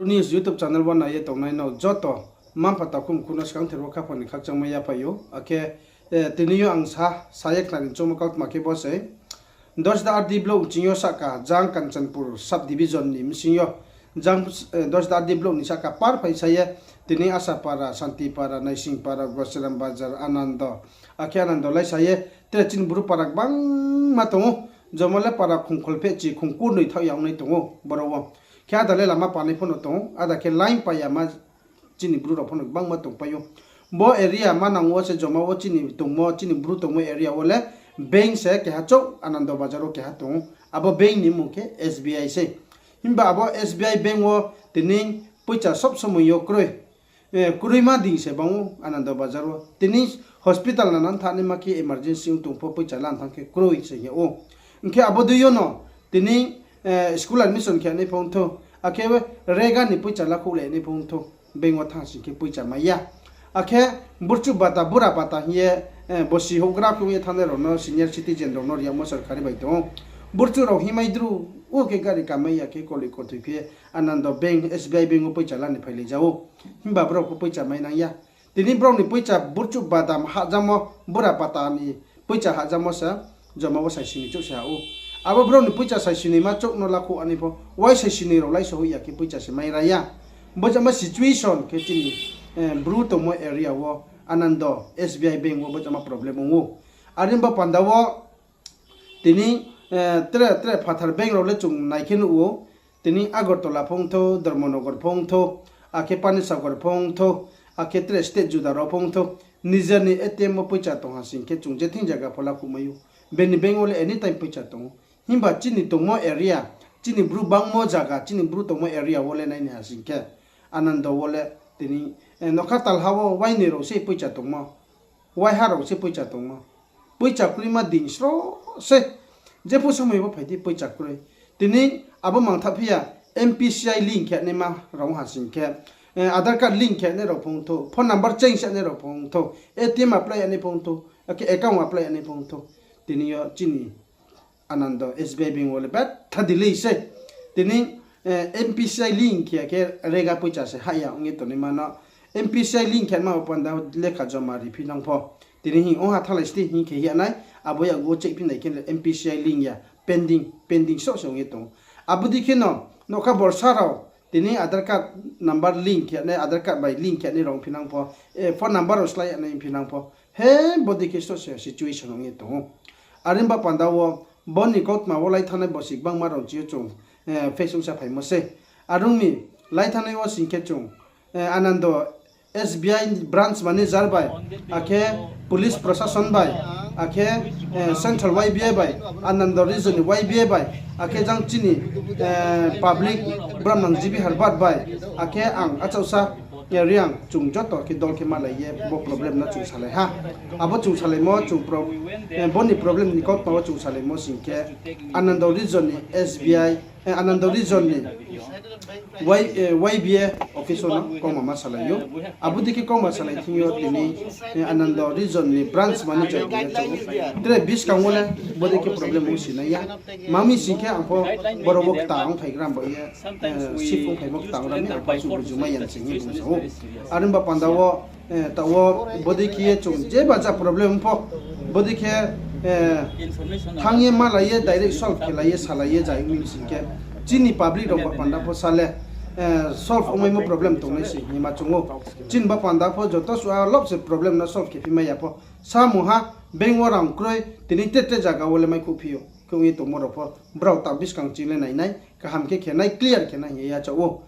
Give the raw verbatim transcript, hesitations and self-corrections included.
News YouTube channel wo nai ye tongnai no joto mma-mpha takhu mkhu no skangther wo khaphang ni khakchangmai yaphai ou. Akhe, eh, tini yo ang sa, sa ye khnari choungmo kautma khe bo se, Dasda R D block ni bsing yo sahka, jang Kanchanpur sub division ni bsing yo, jang, eh, Dasda R D block ni sahka par phai sa ye, tini Asapara, Santipara, Naisingpara, Gosiram Bazar, Anando, akhe Anando lai sa ye, tre chini Bru para gbangma tong ou, jomo le para khongkholphehchi, khongkurnoi thaoh ya ongnai tong ou boro wo. Khe ada le lama panai pho no tong ou, ada khe line pai ya ma chini Bru rao pho no gbangma tongpai ou. Bo area manang wo se joma wo chini tongmo, chini Bru tongmo area wo le bank se keha chouh Anando Bazar wo keha tong ou. Abo bank ni mmung khe S B I sei. Himba abo S B I bank wo tini poicha sob somoi yo kroi. Eh, kroima ding se bang ou Anando Bazar wo. Tini hospital nana thanngnaima khe emergency ong tong pho poicha lan thanng khe kroi se hing ou. Hing khe abo dei yo no tini, eh, school admission khe nai pho ongthou. Akhe rega ni poicha lakhouh le nai pho ongthou. Bank wo thanng sing khe poicha mai ya. Akhe burchuh bata, bura bata hing ye, eh, bosi houhgra khe ong ye thanngnai rao no, senior citizen rao no riyagmo sorkari bai tong ou. Burchuh rao himai dru, o khe gari kamai ya khe koloi kothoi phi ye Anando bank, S B I bank wo poicha la ni phailai ja ou. Himba brao pho poicha mai nang ya. Tini brao ni poicha burchuh bata hahjamo, bura bata ni poicha hahjamo se, joma wo saisini chouh se ha ou. Abo brao ni poicha saisini ma chouh no lakhouh ani pho, wai saisini rao laiso hoih ya khe poicha se mai ra ya. Bo jama situation khe chini, eh, Bru tongmo area wo, Anando S B I bank wo bo jama problem ong ou. Are ong ba panda wo tini, eh, tre, tre phathar bank rao le chung nai khe nuh ou. Tini Agartala pho ongthou, Dharmanagar pho ongthou, akhe Panisagar pho ongthou, akhe tre state juda rao pho ongthou. Nijer ni A T M wo poicha tong ha sing khe chung je thing zaga pho lakhouh mai ou. Bini bank wo le anytime poicha tong ou. Himba chini tongmo area, chini Bru bangmo zaga, chini Bru tongmo area wo le nai ni ha sing khe, Anando wo le tini, eh, nokha talha wo wainoi rao se poicha tongmo. Waiha rao se poicha tongmo. Poicha kroima ding sro se. Jepho somoi bo phai di poicha kroi. Tini abo mangtha phi ya, N P C I link khe naima rao ha sing khe, eh, Aadhaar card link khe nai rao pho ongthou, phone number change khe nai rao pho ongthou, A T M apply ya nai pho ongthou, akhe account apply ya nai pho ongthou. Tini yo chini Anando S B I bank wo le betha delay se. Tini, eh, N P C I link khe khe rega poicha se hah ya ong ye tongnaima no. N P C I link khe ma panda lekha joma ri phi nang pho. Tini hing ong ha thannglai sti hing khe hing ya nai, abo yakgu wo check phi nai khe le N P C I link ya, pending, pending soh se ong ye tong ou. Abo dei khe no, nokha borsa rao, tini Aadhaar card number link khe nai, Aadhaar card bai link khe nai rao ong phi nang pho, eh, phone number rao slái ya nai ong phi nang pho. He, bo dei khe soh se situation ong ye tong ou. Are ong ba panda wo, bo ni kautma wo lai thanngnai bosi gbangma rao chi yo chung, eh, face ong sa phaimo se. Are ong mi, lai thanngnai wo sing khe chung, eh, Anando S B I branch manager bai, akhe police prosason bai, akhe, eh, central Y B A bai, Anando region ni Y B A bai, akhe jang chini, eh, public bramnang G B Harbat bai, akhe ang achouhsa, eh, Reang chung joto khe dol khe malai ye bo problem no chung salai ha. Abo chung salaimo, chung pro-, eh, bo ni problem ni kautma wo chung salaimo sing khe Anando region ni S B I, eh, Anando region ni Y, eh, Y B A office wo no kauma ma salai ou. Abo dei khe kauma salai thing yo tini, eh, Anando region ni branch manager bai ye chung tre buskang wo le bo dei khe problem ong si nai ya. Ma mi sing khe ang pho boro wo kta ongphai gram bai ye, eh, sip ongphaimo kta ong ram ni ang pho chung buju mai ya sing ye bung sa ou. Are ong ba panda wo, eh, taoh wo bo dei khe ye chung je ba ja problem pho, bo dei khe, eh, thanng ye malai ye direct solve khe lai ye salai ye jai ong mi sing khe chini public rao ba panda pho sa le, eh, solve ongmaimo problem tongnai se hing ye ma chung ou. Chini ba panda pho joto suh a lop se problem no solve khe phi mai ya pho. Samung ha, bank wo rang kroi, tini te te zaga wo le maikhouh phi ou. Khe ong ye tongmo rao pho, brao ta buskang ching le nai nai, kaham khe khe nai, clear khe nai hing ye yachaoh ou.